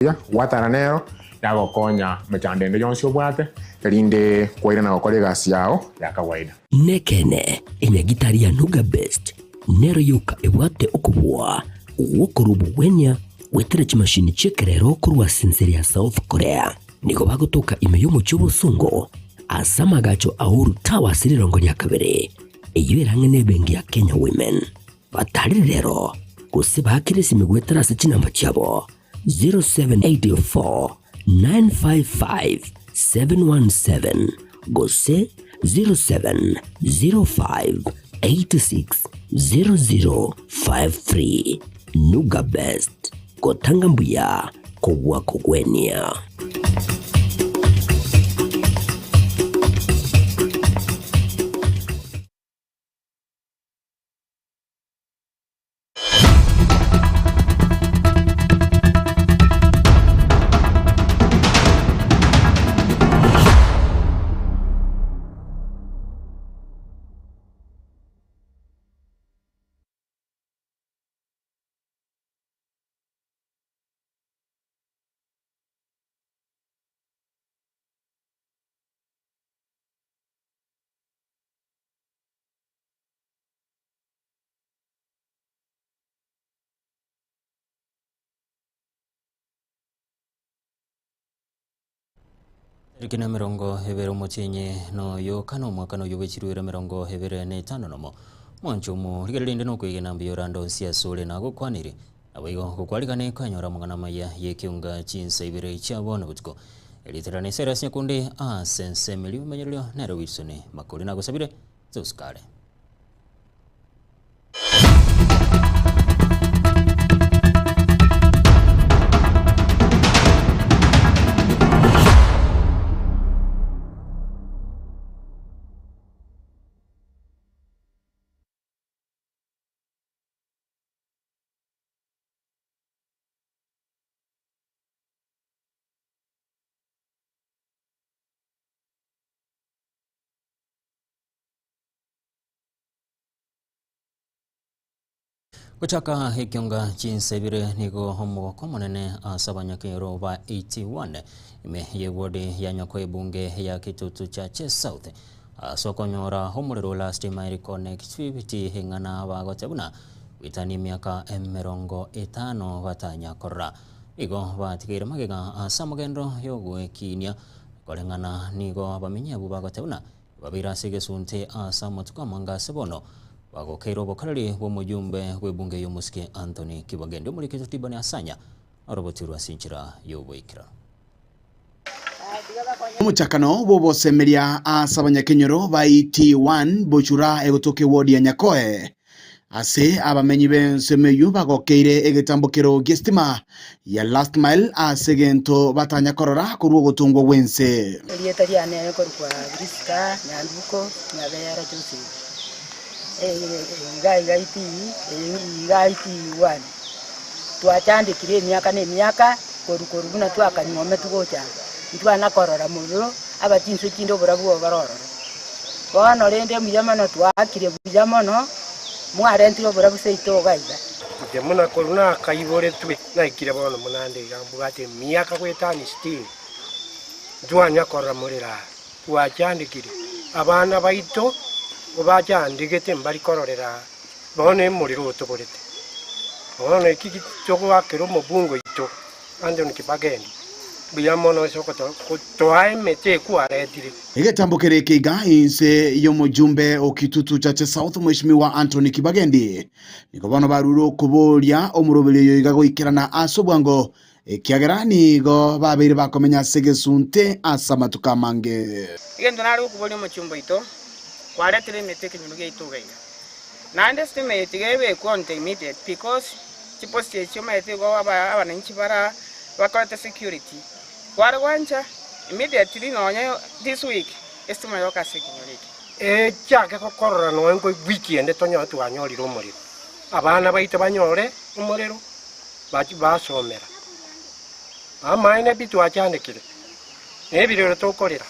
Buya, gwatana nero, yagokonya mechando ende yonsi obwate, erinde kwairana gokora egasi yao ya kawaida. Nekeene, enyagitari ya Nuga Best nero yoka ebwate okobua gw'okorua obogwenia goetera chimashini chi'ekerero korwa ase ense ya South Korea. Nigo bagotoka ime y'omochie obosongo ase amagacho a Uhuru Towers rirongo ria kabere, eyio ere ang'e n'ebenki ya Kenya Women. Batarire rero gose baakere esimi goetera ase chinamba chiabo 0784 955 717 gose 0705 86 0053. Nuga Best, gotanga mbuya kobua kogwenia. Tariki na emerongo ebere omotienyi noyo kane omwaka noyo bw'echiruero emerongo ebere na etano nomo. Mwanche omo rigereria rinde nokwegena mbuya orande onsi asore nagokwanire. Naboigo gokwarigane kwanyora amang'ana amaya y'ekeunga chinsa ibere chia bono botuko. Erieta riane Cyrus Nyakundi ase ensemo eria omenyererio nere Wilson Makori nagosabire tosikare. Gochaka ekionga chinsa ibere nigo omogoko omonene ase abanyakero ba 81 ime y'ewodi ya nyoko ebunge ya Kitutu Chache South ase okonyora omorero last mile connectivity eng'ana bagote buna goetania emiaka emerongo etano batanya korora. Nigo batigeire magega ase amagendo y'ogwekinia koreng'ana nigo abamenyi abwo bagote buna Babeire ase egesunte ase amatuko amange ase bono, bagokeire obokoreri bw'omojumbe bw'ebunge y'omosike Anthony Kibagende. Omorikito Tibani Asanya orobotirwe ase enchera y'oboikeranu. Omochakano bw'obosemeria ase abanyakenyoro ba ET1 Bochura egotoka ewodi ya Nyakoe Ase abamenyi b'ensemo eyio bagokeire egetambokero gi'esitima ya Last Mile ase egento batanya korora korwa ogotongwa gw'ense. Erieta riane nkorokwa Prisca Nyanduko Nyabera Joseph, iga iga itii iga itii one. Twachandekire emiaka na emiaka korwa korwa buna twakanywometwe gocha aa, ntwana korora morero aba chinse chinde oborabu obo bore ororo. Bono rende mbuya mono twaakire buya mono, mwarentire oborabu seito iga iga. Inche buna korwa nakaiboretwe, naikire bono buna nde iga mbwate emiaka goetania sitini, ntwanya korora morero aa, twachandekire, abana baito kobachandegete mbari kororera aa, bono emorero otoborete. Bono eki togoakera omobunge oito. Anthony Kibagendi, mbuya mono ase ogotoa emete ekwaretire. Egetambo kere eke iga inse y'omojumbe o Kitutu Chache South Mweshimiwa Anthony Kibagendi nigo bono barure okoboria omoroberi oyo iga goikerana ase obwango ekiagera nigo babeire bakomenya ase egesunte ase amatuko amange. Egento nare gokoboria omochumba oito, kwaretire emete ekenyoro giaito iga iga. Naende estima eye tiga ebekwe on the immediate because chiposti echi omanyete igo abananchi bara bakorete security kware gwancha immediately nonye this week estima yoka ase ekenyoro eke. Echake gokorora nonya nko wiki ende tonyore twanyorire omorero, abana baito banyore omorero bachi basomera. Amaene pi twachandekire, na ebirero tokorera.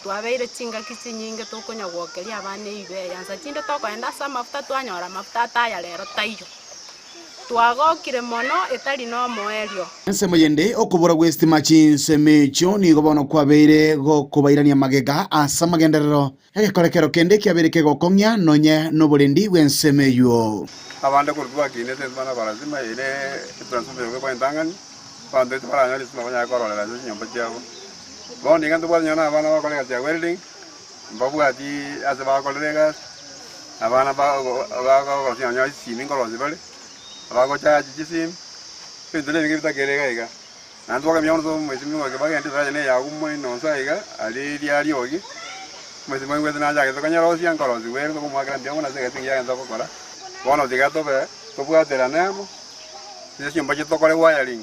Twabeire chingaki chinyinge tokonya gwokeria abana eibe eyansa chinde tokogenda ase amafuta twanyora amafuta ataya rero taiyo. Twagokire mono etari nomoerio. Ensemo yende, okobora gw'esitima chinsemo echio nigo bono kwabeire gokobairania magega ase amagenderero Egekorekero kende kiabeire kegokong'ia nonye noborendi bw'ensemo eyio. Abande korwa twakinete intwe bana barazima ere etransformer yoka ekwa entang'ani, abanto baito baranyore estima banyare kororera ase chinyomba chiabo. Bono iga ntobwate nonya na abana bagokora egasi ya welding, mbabwati ase bagokorera egasi, abana bagokorosia nonya chisimi nkorosia bare, abagochachi chisimi, ebinto na ebinge bitakeire iga iga. Naende twakamenya bono omwesimigwa oke bagende edaraja neye agwo moino nse iga, aria eria riogi, omwesimigwa oigwete nachagete konyerosia nkorosigwa ere tokomoakera mbuya mono ase egasi engiya agente gokora. Bono tiga tobe tobwaterane amo, ase chinyomba chiaito tokore wiring,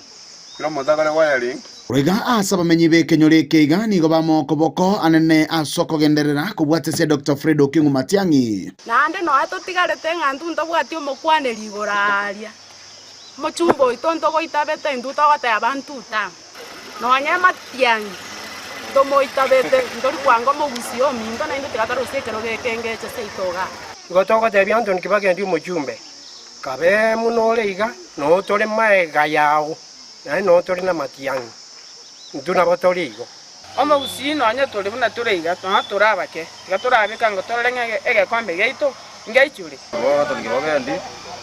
kera omonto akore wiring. Iga ase abamenyi b'ekenyoro eke iga nigo bamokoboko anene ase okogenderera kobwatesia Doctor Fred Okengo Matiang'i. Naende nonya totigarete ng'a intwe ntobwati omokwaneri igoro aaria. Omochumba oito ntogoitabete intwe togoteba ntuta, nonya ematiang'i ntomoitabete, ntori kwanga omogusii ominto naintwe tiga torusie ekerogo eke engecho seito igaa. Igo togotebia Anthony Kibagendi omochumbe, kabe buna ore iga, noo tore maega yao, naende noo tore namatiang'i, intwe nabo tore igo. Omogusii nonya tore buna tore iga, nonya tore abake, tiga torabeka ngo torore ng'a egekombe giaito ngeichore. Bono tari kibogendi,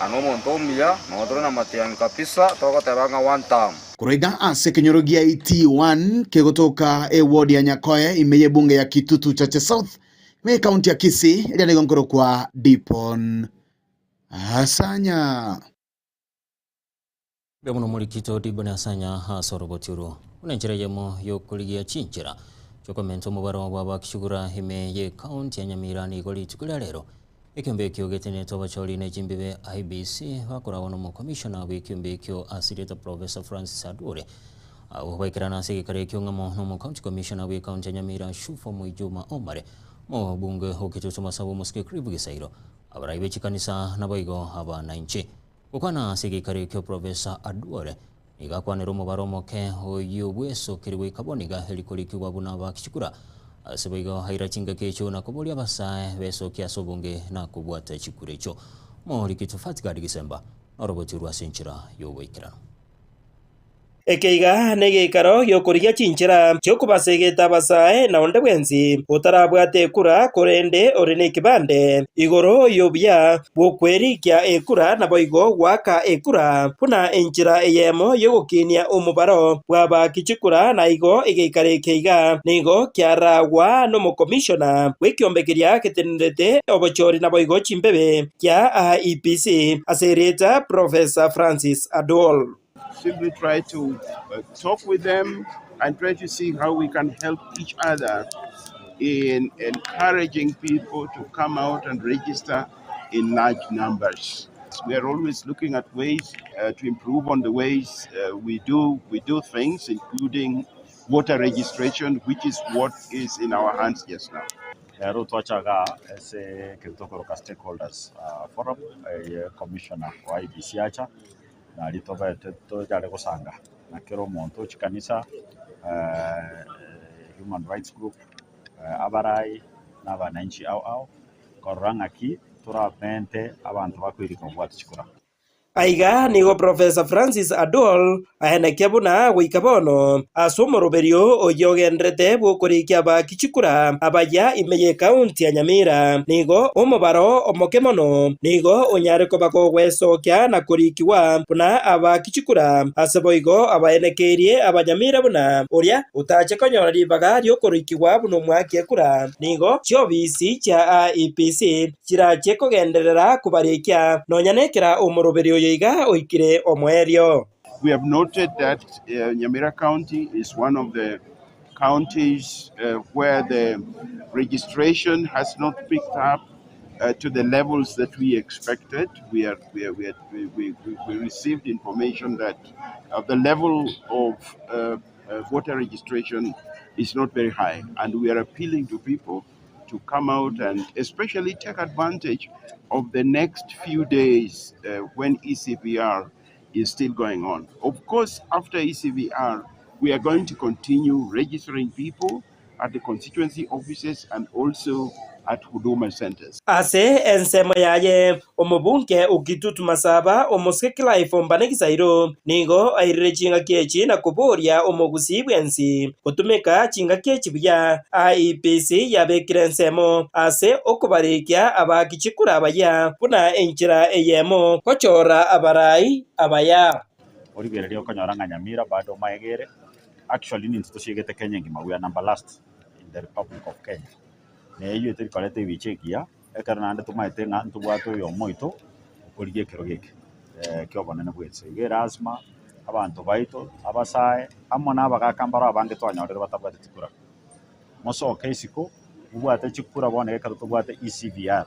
na nomonto omuya, nonya tore namatiang'i kabisa, togoteba ng'a one term. Korwa iga ase ekenyoro gia ET1 kegotoka eward ya Nyakoe ime y'ebunge ya Kitutu Chache South ime y'ecounty ya Kisii eria nigo nkorokwa Dipon Asanya. Mbuya mono Morikito Diboni Asanya ase oroboti oro. Buna enchera eyemo y'okorigia chinchera chiokomenta omobaro bw'abakishugura ime y'ecounty ya Nyamira nigo rituko ria rero ekiombe ekio getenenete obachori ne chimbibe IEBC bakoragwa n'omokomishona bw'ekiombe ekio ase erieta Professor Francis Aduore. Abwo baikerana ase egekaro ekio ng'amo n'omocounty commissioner bw'ecounty ya Nyamira Shufo Mwijuma Omare, omobunge o Kitutu Masaba Omosike Clive Gisairo, abarai be chikanisa naboigo abanainchi. Gokwana ase egeikaro ekio Professor Aduore nigo akwanire omobaro omoke oyio bwesokire goika bono iga erikorikigwa buna bakichikura. Ase boigo aira chingaki echio na koboria abasae besokie ase obonge na kobwata chikura echio. Omoriki Fatgard Gisemba noroboti orwo ase enchera y'oboikeranu. Eke iga negeikaro gi'okorigia chinchera chi'okobasegeta abasae na onde bwensi otarabwate ekura korende ore nekebande igoro y'obuya bw'okwerikia ekura naboigo goaka ekura buna enchera eyemo y'ogokinia omobaro bw'abaaki chikura na igo egeikaro eke iga nigo kiaragwa nomokomishona bw'ekiombe keria getenenerete obochori naboigo chimbebe kia IEBC ase erieta Professor Francis Adol. Simply try to talk with them and try to see how we can help each other in encouraging people to come out and register in large numbers. We are always looking at ways uh, to improve on the ways uh, we do we do things, including voter registration, which is what is in our hands just now. Ero twachaga ase ekero tokoroka stakeholders forum eye commissioner wa IEBC acha nario tobete tonyare gosanga na kera omonto o chikanisa, human rights group, abarai na abananchi ao ao, korora ng'aki toramente abanto bakoireka kobwati chikura. Aiga nigo Professor Francis Adol aenekia buna goika bono ase omoroberio oyio ogenderete bw'okorikia abaaki chikura abayia ime y'ekaunti ya Nyamira nigo omobaro omoke mono nigo onyare koba kogwesokia na korikigwa buna abaaki chikura ase boigo abaenekeirie abanyamira buna oria otache konyora ribaga ri'okorikigwa buna omwaki ekura nigo chiobisi chia IEBC Chirache kogenderera kobarikia, nonya nekera omoroberi oyo iga oikire omoerio. We have noted that Nyamira County is one of the counties where the registration has not picked up to the levels that we expected. We, are, we, are, we, are, we, we, we received information that the level of voter registration is not very high, and we are appealing to people to come out and especially take advantage of the next few days uh, when ECVR is still going on. Of course, after ECVR, we are going to continue registering people at the constituency offices and also at Huduma centers. Ase ensemo yaye, omobunge o Kitutu Masaba, omosike Clive Ombane Gisairo, nigo airire chingaki echi na koboria omogusii bwensi gotumeka chingaki echi buya. IEBC yabekire ensemo ase okobarikia abaaki chikura abayia buna enchera eyemo gochora abarai abaya. Origereria okonyora ng'a Nyamira bado omaegere, actually nintwe tosiegete Kenya engima, we are number last in the Republic of Kenya. Na eyio etari koreta ebicha ekiya, ekero naende tomaete ng'a ntobwate oyomo oito okorigia ekerogo eke ki'obonene bw'ense. Iga erasima abanto baito, abasae, amo na abagaka mbaro abange twanyorire batabwateti kura. Mosoke isiko, mobwate chikura bono ekero tobwate ECVR,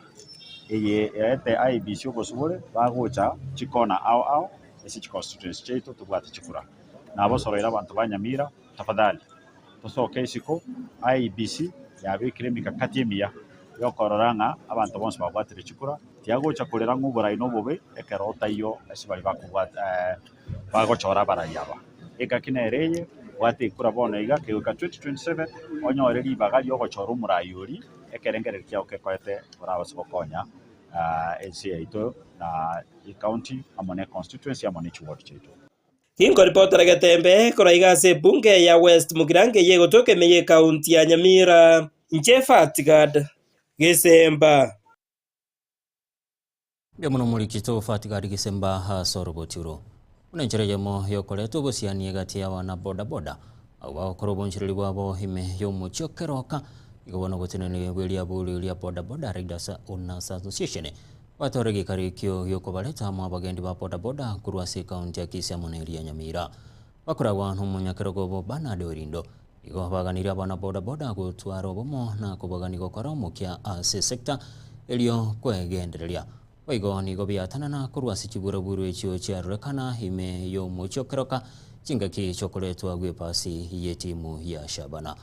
eye eete IEBC obosibore, bagocha chikona ao ao ase chiconstituency chiaito tobwate chikura. Nabosoroire abanto ba Nyamira, tafadhali tosoke isiko, IEBC yabekire emikakati emiya yokorora ng'a abanto bonsi babwatire chikura, tiagocha korera ng'a oborai na obobe ekero otaiyo ase baria bakobwata bagochora abarai aba. Engaki nere eye, bwata ekura bono iga, kegoika 2027 onyore ribaga riogochora omorai oria, ekerengererio kiao kekoete orabase gokonya ense yaito na ecounty amo ne econstituency amo ne chiward chiaito. Ginkoripotera Getembe korwa iga ase ebunge ya West Mugirango eye egotoka ime y'ecounty ya Nyamira. Inche Fatgad Gesemba. Mbuya mono omorikito Fatgad Gesemba ase oroboti oro. Buna enchera eyemo yokoreta obosiani egati y'abana boda boda abwo bagokora obonchereri bwabo ime y'omochie o Keroka igo bono oboteneneri bw'eriaburi ria boda boda Riders Owners Association Batore egeikaro ekio gi'okobareta amo abagendi ba bodaboda korwa ase ekaunti ya Kisii amo neria ya Nyamira. Bakoragwa nomonyakerogo obo Bernard Orindo. Igo baganirie abana bodaboda gotwara obomo na kobagania gokora omokia ase esecta erio kwegendereria. Boigo nigo biatanana korwa ase chiburaburu echio chiarorekana ime y'omochie o Keroka chingaki chiokoretwa gw'epasi y'etimu ya Shabana.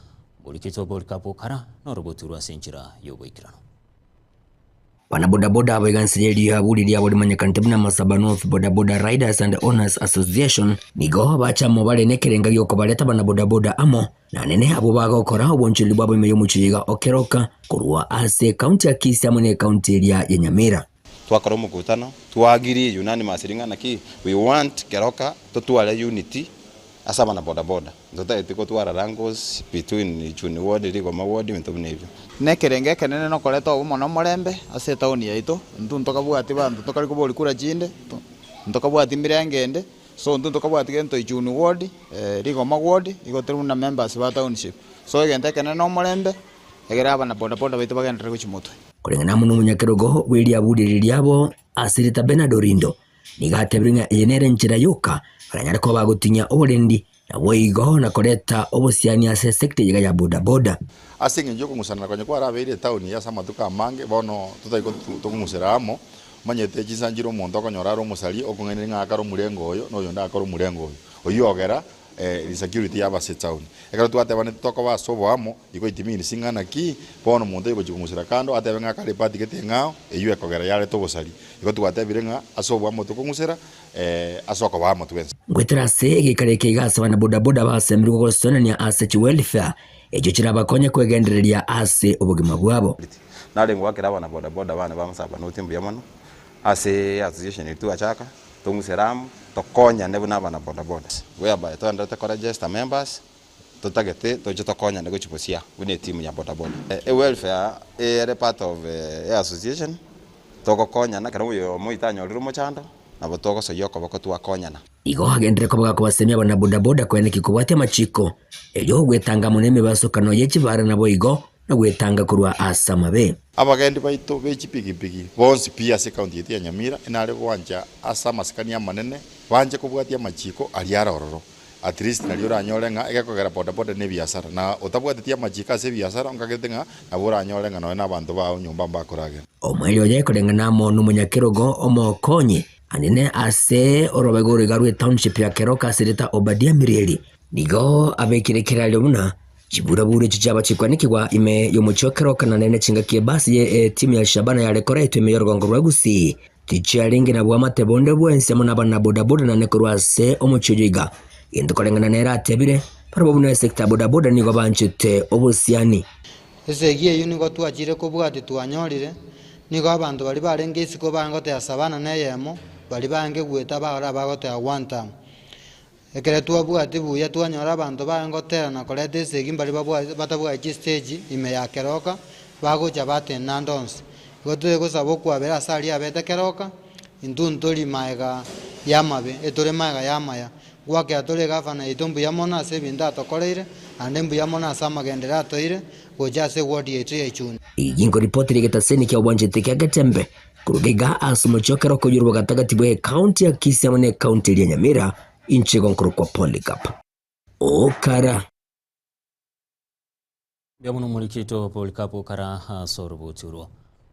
Boriketwe Polycarp Okara noroboturwa ase enchera y'oboikeranu. Banabodaboda aba iganseria riabu riria abo rimanyekanete buna Masaba North Bodaboda Riders and Owners Association nigo bacha amo bare nekerenga giokobareta banabodaboda amo na nene abwo bagokora obonchoreri bwabo ime y'omochie iga o Keroka korwa ase ekaunti ya Kisii amo ne ekaunti eria ya Nyamira. Twakora omokutano, twa-agree unanimously ng'a naki we want Keroka totware unity ase abana bodaboda. Ntotageti gotwara wrangles between Chuni ward, Rigoma ward, ebinto buna ebio. Nekerengo ekenene nokoreta obomo na omorembe ase etaoni yaito, intwe ntokabwati banto tokari koboria kura chinde, ntokabwati mirenge ende, so intwe ntokabwati gento Ichuni ward, Rigoma ward, igo tore buna members ba township. So egento ekenene na omorembe, egere abana bodaboda baito bagenderere gochia motwe. Koreng'ana amo nomonyakerogo bw'eriaburi eri riabo ase rita Bernard Orindo, nigo atebire ng'a eye nere enchera yoka baranyare koba bagotinyia oborendi Naboigo na koreta obosiani ase esecta eyio ya bodaboda. Ase engencho y'okong'usanana konya kwarabeire etaoni eye ase amatuko amange, bono totari tokong'usera amo, omanyete chinsa nchire omonto okonyora are omosaria okong'ainereria ng'a akare omorengo oyo na oyonde akare omorengo oyo. Oyio ogera insecurity yaba ase etaoni. Ekero twatebanete tokoba ase oboamo, igo it means ng'a naki bono omonto oyo ogochia kong'usera kando atebe ng'a akare eparty gete eng'ao, eyio ekogera yareta obosaria. Igo twatebire ng'a ase oboamo tokong'usera, ase okobaa amatuko ense. Goetera ase egeikaro eke iga ase abana bodaboda basemerirwe gosonania ase chiwelfare echio chirabakonye kwegendereria ase obogima bwabo. Nare ngoakera abana bodaboda bane ba Msabanoti mbuya mono ase association eye twachaka, tong'usere amo, tokonyane buna abana bodaboda. Whereby toenderete koregister members, totagete toche tokonyane gochia bosia buna etimu ya bodaboda. Ewelfare ere part of eassociation, togokonyana ekero oyomo oito anyorire omochando, nabo togosoyia okoboko twakonyana. Igo agenderere koba gakobasemia abanabodaboda koeneki kobwatia amachiko, erio ogwetanga amo nemebasokano ye chibara naboigo na gwetanga korwa ase amabe. Abagendi baito be chipigipigi bonsi pi ase ekaunti yaito ya Nyamira inare gwancha ase amasikani amanene banche kobwatia amachiko aria are ororo. At least nario oranyore ng'a egekogera bodaboda ne ebiasara na otabwateti amachiko ase ebiasara onkagete ng'a nabo oranyore ng'a nonya na abanto bao nyomba mbakoragera. Omoerio oye koreng'ana amo nomonyakerogo omokonyi anene ase orobego oroiga rwe township ya Keroka ase erieta Obadia Mirieri, nigo abekire ekerario buna chiburaburu echio chiabachikwanekigwa ime y'omochie o Keroka na nene chingaki ebasi ye etimu ya Shabana yare koretwa ime y'orogongo rwa Gusii Tichiarenge na bwamate bonde bwensi amo nabanabodaboda nane korwa ase omochie oyio iga. Gento koreng'ana nere atebire, barabwo buna esekta ya bodaboda nigo banchete obosiani. Esegi eyio nigo twachire kobwatia twanyorire, nigo abanto baria barenge isiko bagoteba sabana na eyemo, baria bange goeta bagora bagoteba one term. Ekero twabwatia buya twanyora abanto baye gotera na koreta esegi mbaria babwate batabwati chistage ime ya keroka, bagocha batenena ande onsi. Igo togosaba okwabera ase aria abete keroka, intwe ntori maega y'amabe, etore maega y'amaya. Gwakera tore egavana yaito mbuya mono ase ebinto atokoreire, naende mbuya mono ase amagenderero atoeire gocha ase eward yaito ya Ichuni. Eyio nkoripotera egetaseni kia obwanchete kia Getembe Korwa iga ase omochie o Keroka oyio ore bw'agatagati bw'ecounty ya Kisii amo n'ecounty eria ya Nyamira, inche igo nkorokwa Polycarp. Okara. Mbuya mono omorikito Polycarp Okara ase orobuti orwo.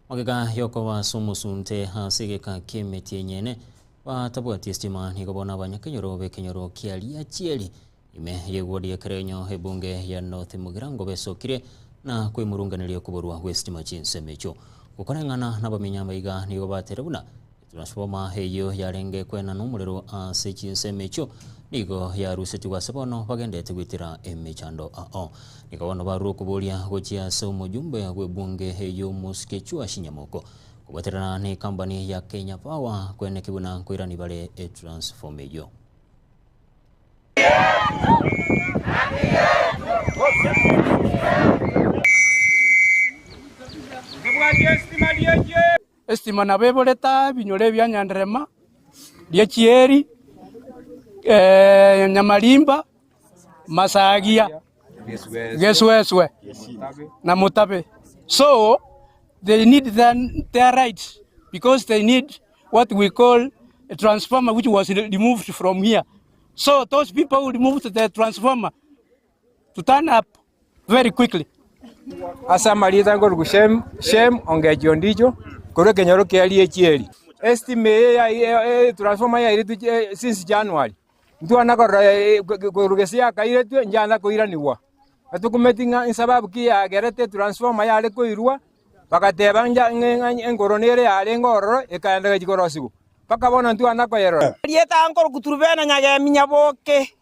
Magega y'okoba ase omosunte ase egeka ki'emeti enyene, batabwati estima nigo bono abanyakenyoro b'ekenyoro kia Riachieri ime y'ewodi ya Kerenyo ebunge ya North Mugirango besokire na kwemurunganeria okoborwa gw'esitima chinsemo echio. Gokoreng'ana nabamenyi abaiga nigo batere buna etransformer eyio yarenge koenana omorero ase chinsemo echio nigo yarusetigwe ase bono bagenderete goetera emechando ao. Nigo bono barure okoboria gochia ase omojumbe bw'ebunge eyio Mosike Chuashi Nyamoko kobwaterana necompany ya Kenya Power kweneki buna nkoirani bare etransformer eyio. Estima nabo eborete aa ebinyoro ebia Nyanderema, Riachieri, Nyamarimba, Masagia, Gesuesue na Mutabe. So they need their rights because they need what we call a transformer which was removed from here. So those people who removed the transformer to turn up very quickly. Ase amarieta nkoruku Shem, Shem Ongechi Ondicho, korwa ekenyoro kia Riachieri. Estima eye ya etransformer yairetwe since January, ntwana korora korwa gese yakairetwe nchana koiranigwa. Etokumeti ng'a esababu ki yagerete etransformer yare koirwa, Bagateba, Ng'a engoro nere yarenge ororo, ekaenda egachia korosigwa, mpaka bono ntwana koyerora. Erieta nkoruku Turubena Nyagemi Nyaboke.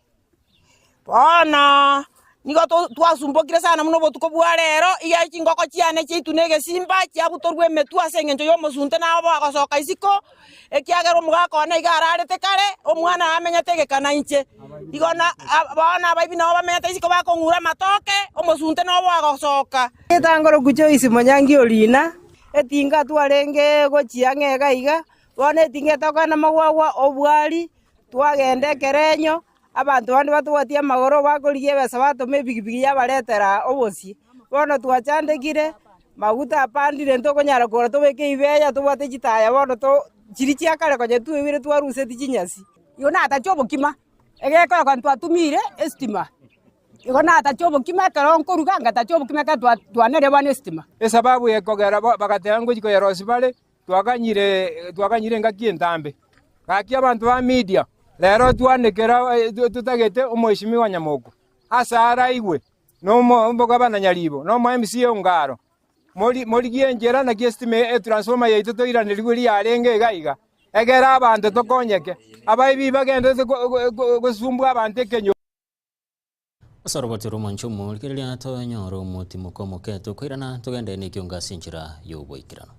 Bono nigo twasumbokire sana buna obotuko bwa rero, iga chingoko chiane chiaitwa na egesimba, chiabutorwa emetwe ase engencho y'omosunte nabo bagosoka isiko, ekiagera omogaka one iga ararete kare, omwana amenyete egeka nainche. Igo na bono abaibi nabo bamenyete isiko bakong'ura amatoke, omosunte nobo agosoka. Etangoro Joyce Monyangi Orina, etinga twarenge gochia ang'e iga iga, bono etinga etokana magwagwa obwari, twagenda ekerenyo, abanto bande batobwatie amagoro bakorigia ebesa batoma ebigibigi yabaretera obosie. Bono twachandekire, maguta apandire ntokonyara kogora tobeke ibeya tobwate chitaya bono to chiria chia kare konya twaigure twaruseti chinyasi. Igo natache obokima, egekoreka ntwatumire estima. Igo natache obokima ekero nkoruga, ngatacha obokima ekero twaneria bono esitima. Esababu ekogera bagateba ngochia koyerosia bare, twaganyire twaganyire engaki entambe. Gaki abanto ba media, rero twanekera totagete omweshimiwa Nyamoko, ase araigwe na omogabana Nyaribo, na omo MCA Ongaro, morigie enchera naki esitima etransformer yaito toiranerigwe riarenge iga iga, egere abanto tokonyeke. Abaibi bagenderete gosumbua abanto ekenyoro. Ase orogoto rw'omwancho omo, rigereria tonyore omotimoka omoke tokoirana togende nekiongo ase enchera y'oboikeranu.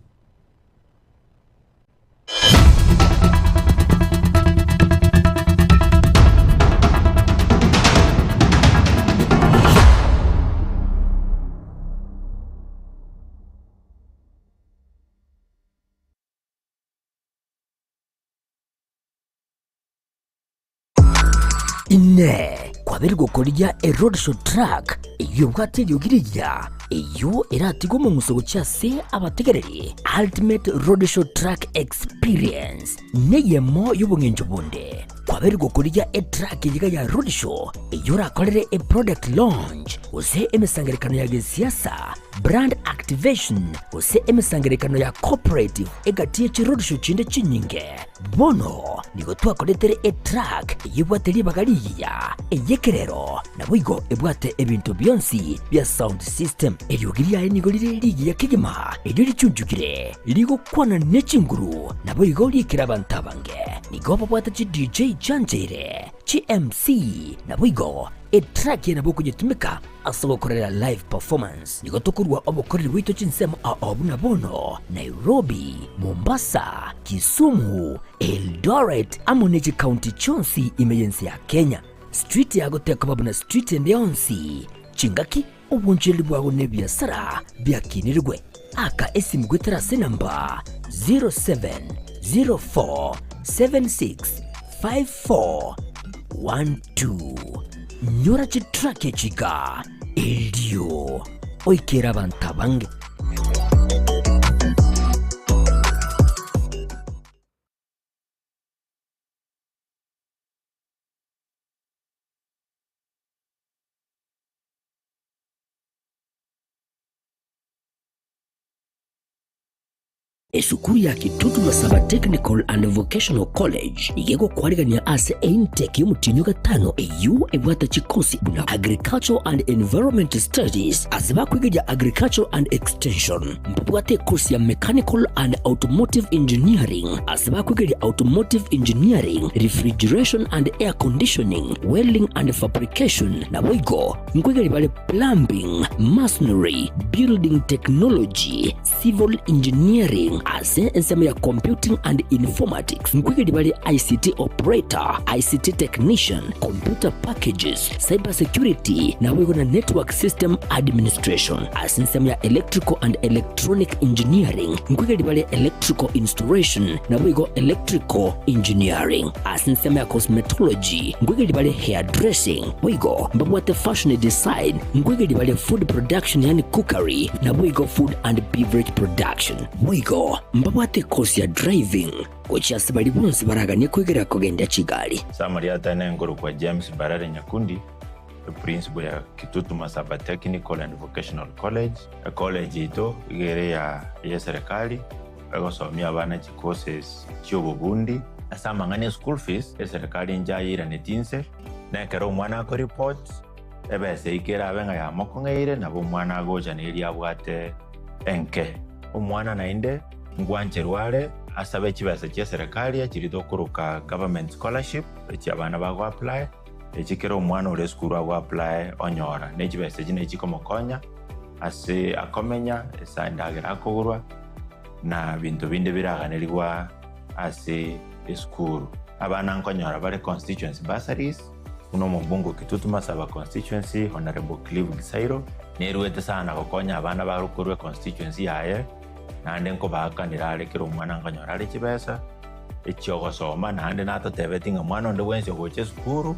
Inee! Kwabeire gokorigia eroadshow truck eyio ebwate eriogi rigiya, eyio eratige omong'uso gochia ase abategereri? Ultimate Roadshow Truck Experience neyemo y'obong'encho bonde. Kwabeire gokorigia etruck eyio iga ya roadshow eyio orakorere eproduct launch gose emesangererekano ya gesiasa, brand activation gose emesangererekano ya corporate egati ye chiroadshow chinde chinyinge. Bono nigo twakoretere etruck eyebwate ribaga rigiya, ey'ekerero, naboigo ebwate ebinto bionsi bia sound system. Eriogi riaye nigo rire rigiya kegima, erio richunchukire, rigokwana ne chinguru, naboigo riikire abanto abange. Nigo babwate chi DJ Chispeech chiancheire, chi MC, naboigo etrack eye nabo okonyetumeka ase ogokorera live performance. Nigo tokorua obokoreri bwaito chinsemo ao buna bono, Nairobi, Mombasa, Kisumu, Eldoret amo ne chikaunti chionsi ime y'ense ya Kenya. Street yago tekoba buna street ende yonsi, chingaki Obonchereri bwao nebiasara biakinirigwe. Aka esimu goetera ase enamba 0704765412. Nyora chitrack echi iga erio oikere abanto abange. Esukuru ya Kitutu Masaba Technical and Vocational College nigo egokwarigania ase eintake y'omotienyi o gatano eyio ebwate chikosi buna Agricultural and Environment Studies ase bakwegeria Agricultural and Extension. Mbabwate ekosi ya Mechanical and Automotive Engineering ase bakwegeria Automotive Engineering, Refrigeration and Air Conditioning, Welding and Fabrication, naboigo nkwegeria bare Plumbing, Masonry, Building Technology, Civil Engineering ase ensemo ya Computing and Informatics nkwegeria bare ICT Operator, ICT Technician, Computer Packages, Cyber Security naboigo na Network System Administration. Ase ensemo ya Electrical and Electronic Engineering nkwegeria bare Electrical Installation naboigo Electrical Engineering. Ase ensemo ya Cosmetology nkwegeria bare Hairdressing boigo mbabwate Fashion Design nkwegeria bare Food Production yaani Cookery naboigo Food and Beverage Production. Boigo mbabwate ekosi ya Driving gochia ase baria bonsi baraganie kwegerera kogendia chigari. Samaria atene nkorokwa James Mbarare Nyakundi, eprinciple ya Kitutu Masaba Technical and Vocational College. Ecollege yaito iga ere ya eserikali, egosomia abana chicourses chiobobundi. Ase amang'ana e school fees, eserikali nchayeiranetie inse, na ekero omwana akoreport, ebesa eyio kerabe ng'a yamokong'eire, nabo omwana agocha na eria abwate enke. Omwana naende ngwancherwa are asabe chibesa chia eserikali echiria tokoroka government scholarship, echi abana bago apply, echi kera omwana ore esukuru ago apply onyora. Ne chibesa echi nachi chikomokonya ase akomenya, ase endagera akogorwa, na binto binde biraganerigwa ase esukuru. Abana nkonyora bare constituency bursaries, buna omobunge o Kitutu Masaba constituency Honourable Clive Gisairo, nerwete sana gokonya abana bare korwa econstituency yaye, naende nkobaakanera are kera omwana nkonyora are chibesa echiogosoma, naende natotebetie ng'a mwana onde bwensi ogocha esukuru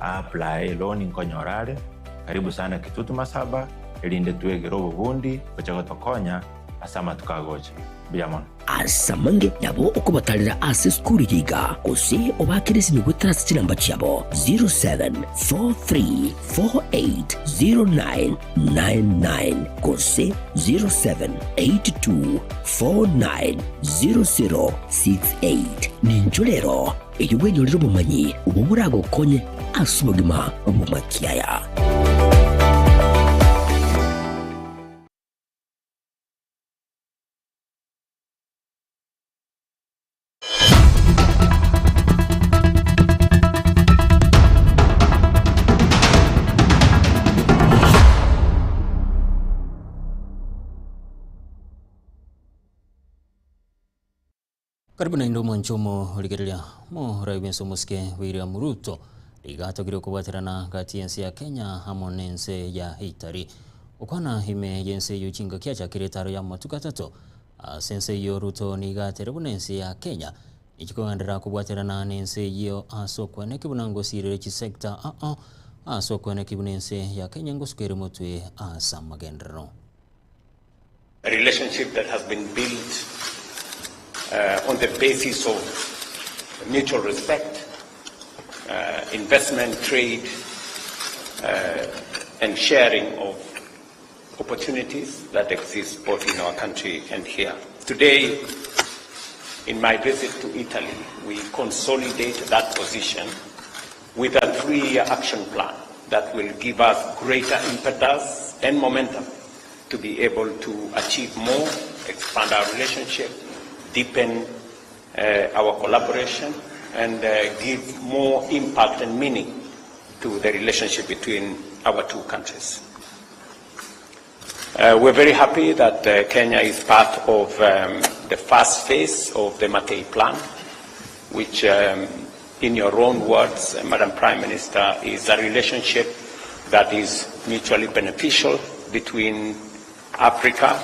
a-apply eloan nkonyora are. Karibu sana Kitutu Masaba, erinde twegere obobundi gocha gotokonya ase amatuko agocha. Mbuya mono. Ase amange nabo okobatarera ase esukuru eye iga, gose obaakere esimi goetera ase chinamba chiabo 0743480999 gose 0782490068. Ninchwo rero erio bwenyorere obomanyi obwo boragokonye ase obogima bw'amakiaya. Karibu naende omwancho omorigereria morai bwense omosike William Ruto riga atogire okobwaterana gati y'ense ya Kenya amo nense ya Italy. Gokwana ime y'ense eyio chingaki achakire etaro y'amatuko atato ase ense eyio Ruto nigo atere buna ense ya Kenya nichikogenderera kobwaterana nense eyio ase okweneki buna ngosirire chisector ao ase okweneki buna ense ya Kenya ngosuka ere motwe ase amagenderero. A relationship that has been built uh, on the basis of mutual respect, uh, investment, trade, uh, and sharing of opportunities that exist both in our country and here. Today, in my visit to Italy, we consolidate that position with a three-year action plan that will give us greater impetus and momentum to be able to achieve more, expand our relationship, deepen uh, our collaboration, and give more impact and meaning to the relationship between our two countries. We're very happy that Kenya is part of the first phase of the Mattei Plan, which, in your own words, Madam Prime Minister, is a relationship that is mutually beneficial between Africa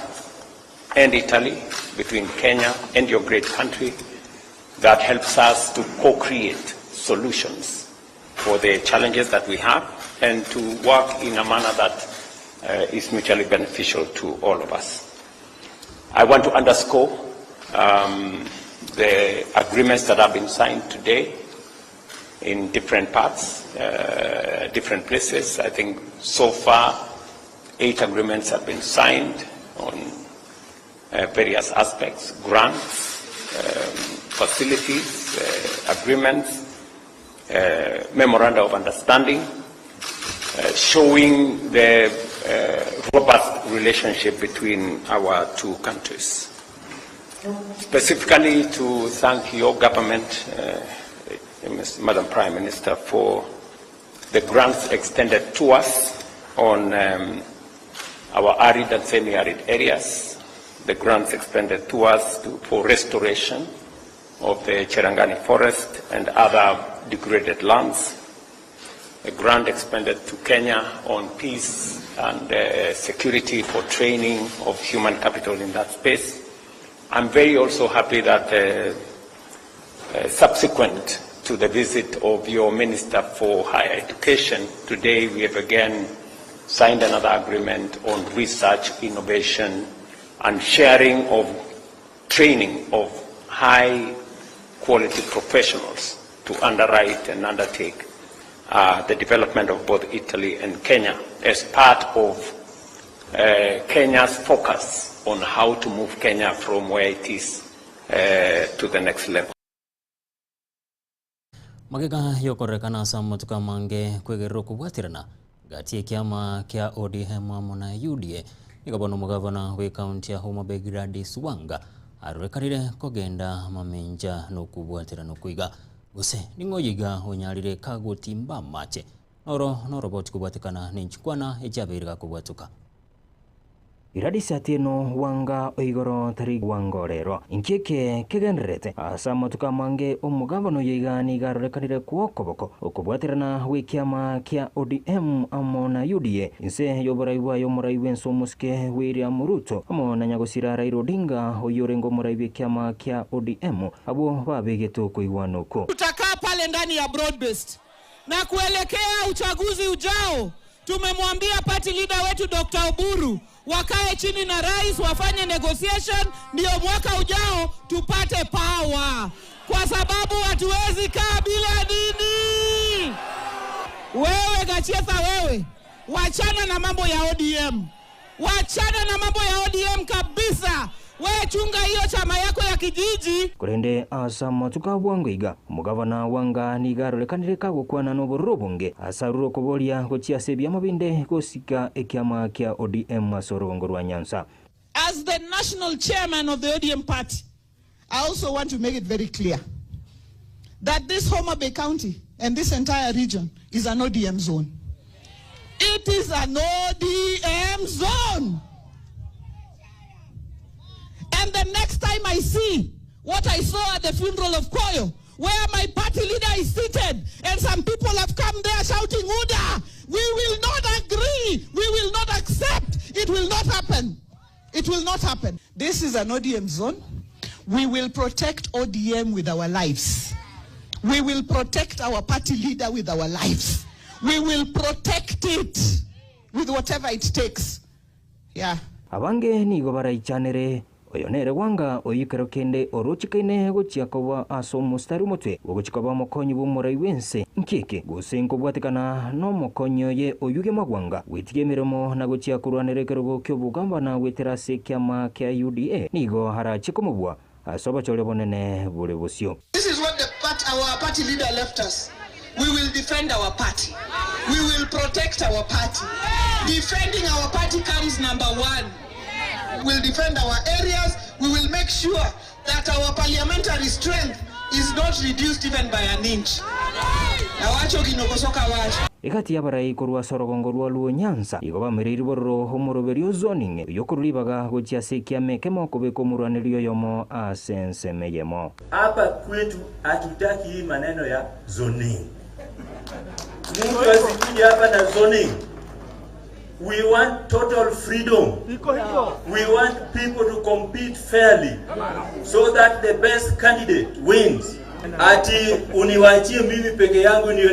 and Italy, between Kenya and your great country, that helps us to co-create solutions for the challenges that we have and to work in a manner that is mutually beneficial to all of us. I want to underscore the agreements that have been signed today in different parts, different places. I think so far 8 agreements have been signed on various aspects, grants, facilities, agreements, memoranda of understanding, showing the robust relationship between our two countries. Specifically to thank your government, Madam Prime Minister, for the grants extended to us on our arid and semi-arid areas, the grants extended to us for restoration of the Cherangani forest and other degraded lands, a grant expended to Kenya on peace and security for training of human capital in that space. I'm very also happy that subsequent to the visit of your Minister for Higher Education, today we have again signed another agreement on research, innovation, and sharing of training of high quality professionals to underwrite and undertake the development of both Italy and Kenya as part of Kenya's focus on how to move Kenya from where it is to the next level. Magega y'okorerekana ase amatuko amange kwegerera okobwaterana gati y'ekiama kia ODM amo na UDA, nigo bono omogavana bw'ecounty ya Homa Bay Gladys Wanga arorekanire kogenda mamencha na okobwaterana okoiga. Gose ning'o oyo iga onyarire kagotimba amache noro noroboti kobwatekana nenchikwana echiabeire gakobwatoka. Gladys Atieno Wanga oigoro tari Wanga orero. Inki eke kegendererete ase amatuko amange omogabana oyo iga nigo arorekanire kwa okoboko okobwaterana gw'ekiama kia ODM amo na UDA inse y'oborai bwaye omorai bw'ense omosike William Ruto amo na nyagosira Raila Odinga oyio orenge omorai bw'ekiama kia ODM abwo babegete okoigwana oko. Tutakaa pale ndani ya broad based na kuelekea uchaguzi ujao, tumemwambia party leader wetu Dr. Oburu wakae chini na rais wafanye negotiation, ndio mwaka ujao tupate power, kwa sababu hatuwezi kaa bila nini. Wewe Gachetha, wewe wachana na mambo ya ODM, wachana na mambo ya ODM kabisa. We chunga hiyo chama yako ya kijiji. Korende ase amatuko a bwango iga omogavana Wanga nigo arorekanire kagokwana na obororo obonge ase arure okoboria gochia ase ebiama binde gosika ekiama kia ODM ase orongo rwa Nyanza. As the national chairman of the ODM party, I also want to make it very clear that this Homa Bay County and this entire region is an ODM zone. It is an ODM zone. And the next time I see what I saw at the funeral of Koyo, where my party leader is seated and some people have come there shouting, Uda, we will not agree, we will not accept, it will not happen. It will not happen. This is an ODM zone. We will protect ODM with our lives. We will protect our party leader with our lives. We will protect it with whatever it takes. Yeah. Abange nigo baraichanere oyo nere Wanga oyio kero kende orochikaine gochia koba ase omostari omotwe ogochia koba omokonyi bw'omorai bw'ense nkieke gose nkobwatekana na omokonyi oye Oyuge Magwanga gwetiga emeremo na gochia korwanera ekerogo kia obogambana gwetera ase ekiama kia UDA nigo arache komobua ase obochore bonene bore bosio. This is what our party leader left us. We will defend our party. We will protect our party. Defending our party comes number one. We'll defend our areas. We will make sure that our parliamentary strength is not reduced even by an inch. Awacho gino koso ok awacho? Egati y'abarai korwa ase orogongo rwa Luo Nyanza igo bamereirie bororo omoroberio o zoning oyio okorwa ribaga gochia ase ekiama ekemo kobeka omorwaneria oyomo ase ensemo eyemo. Hapa kwetu hatutaki hii maneno ya zoning. Mtu asikuja hapa na zoning. We want total freedom. We want people to compete fairly so that the best candidate wins. Ati uniwachie mimi peke yangu ndio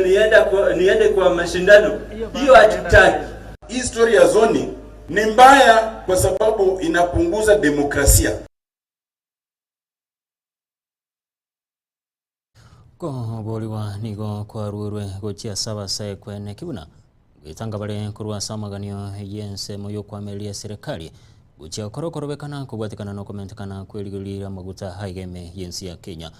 niende kwa mashindano, hiyo hatutaki. Hii story ya zoning ni mbaya kwa sababu inapunguza demokrasia. Koborigwa nigo kwarurwe gochia ase abasae kweneki buna goetanga bare korwa ase amaganio y'ensemo y'okwamereria eserekari gochia gokora okorobekana kobwatekana na okomentekana kw'erigori ri'amaguta aiga ime y'ense ya Kenya.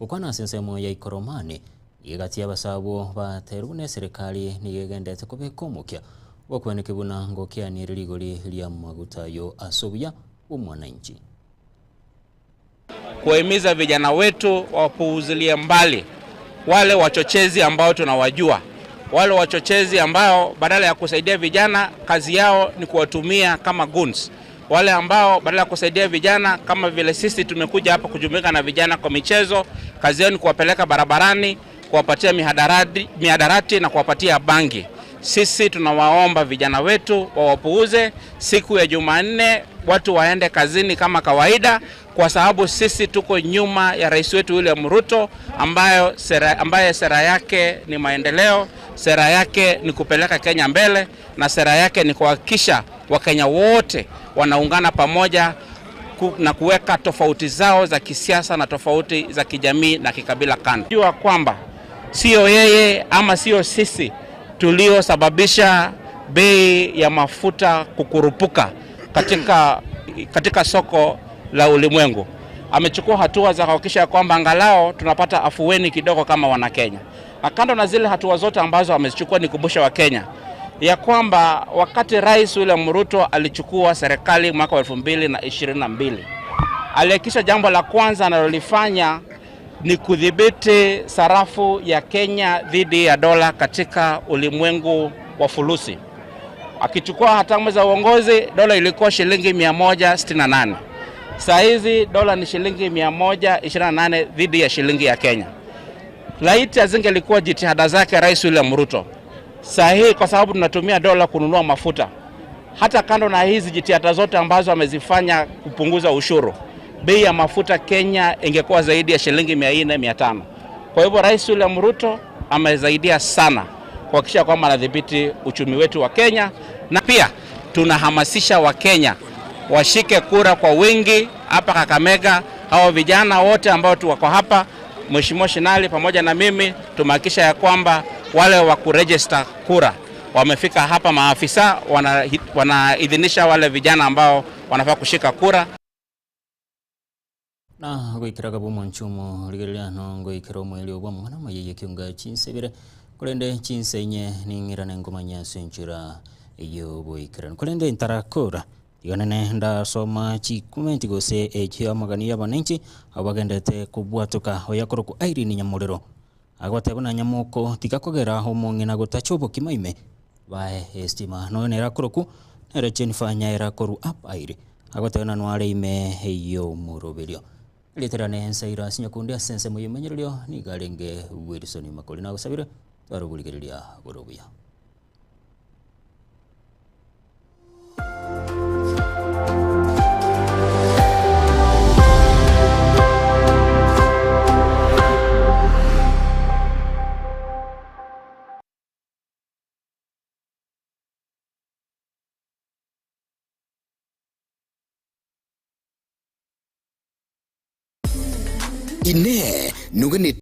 Gokwana ase ensemo ya Ikoromani, nigo egati y'abasae abwo baterwe buna eserekari nigo egendete kobeka omokia bw'okweneki buna ngokianiere rigori ri'amaguta ayio ase obuya bw'omwananchi. Kuwahimiza vijana wetu wapuuzilie mbali wale wachochezi ambao tunawajua, wale wachochezi ambao badala ya kusaidia vijana kazi yao ni kuwatumia kama goons, wale ambao badala ya kusaidia vijana kama vile sisi tumekuja hapa kujumuika na vijana kwa michezo, kazi yao ni kuwapeleka barabarani, kuwapatia mihadarati na kuwapatia bangi. Sisi tunawaomba vijana wetu wawapuuze. Siku ya Jumanne watu waende kazini kama kawaida, kwa sababu sisi tuko nyuma ya rais wetu William Ruto ambaye sera yake ni maendeleo, sera yake ni kupeleka Kenya mbele, na sera yake ni kuhakikisha Wakenya wote wanaungana pamoja na kuweka tofauti zao za kisiasa na tofauti za kijamii na kikabila kando. Jua kwamba sio yeye ama sio sisi tuliosababisha bei ya mafuta kukurupuka katika soko la ulimwengu. Amechukua hatua za kuhakikisha kwamba angalau tunapata afueni kidogo kama Wanakenya. Na kando na zile hatua zote ambazo amezichukua, ni kumbusha Wakenya ya kwamba wakati Rais William Ruto alichukua serikali mwaka wa elfu mbili na ishirini na mbili, alihakikisha jambo la kwanza analolifanya ni kudhibiti sarafu ya Kenya dhidi ya dola katika ulimwengu wa fulusi. Akichukua hatamu za uongozi, dola ilikuwa shilingi mia moja sitini na nane. Saa hizi dola ni shilingi mia moja ishirini na nane dhidi ya shilingi ya Kenya. Laiti azingelikuwa jitihada zake Rais William Ruto, saa hii kwa sababu tunatumia dola kununua mafuta, hata kando na hizi jitihada zote ambazo amezifanya kupunguza ushuru, bei ya mafuta Kenya ingekuwa zaidi ya shilingi mia nne, mia tano. Kwa hivyo Rais William Ruto amesaidia sana kuhakikisha kwamba anadhibiti uchumi wetu wa Kenya, na pia tunahamasisha Wakenya washike kura kwa wingi hapa Kakamega. Hao vijana wote ambao tu wako hapa, Mheshimiwa Shinali pamoja na mimi tumehakikisha ya kwamba wale wa kuregister kura wamefika hapa, maafisa wanaidhinisha wale vijana ambao wanafaa kushika kura. Na goikeraga bw'omonchumo rigereria no ngoikera omweri obwa mwana mayeye kionga chinsebere korende chinsenye ning'irane ngomanya ase enchera ey'oboikeranu korende ntarakora iganene ndasoma chikomenti gose echio amagani ya abananchi abo bagendete kobwatoka oyakorokwa Irene Nyamorero agwateba na Nyamoko tigakogera omong'ina gotacha obokima ime bae estima noyo nera koroku nere Jennifer Nyaira koru up aire agwateba na nware ime ey'omoroberio rieterane ensaira sinyakundi ase ensemo y'emenyererio niga arenge Wilson Makori nagosabire twaroborigereria borobuya. Inee, nogene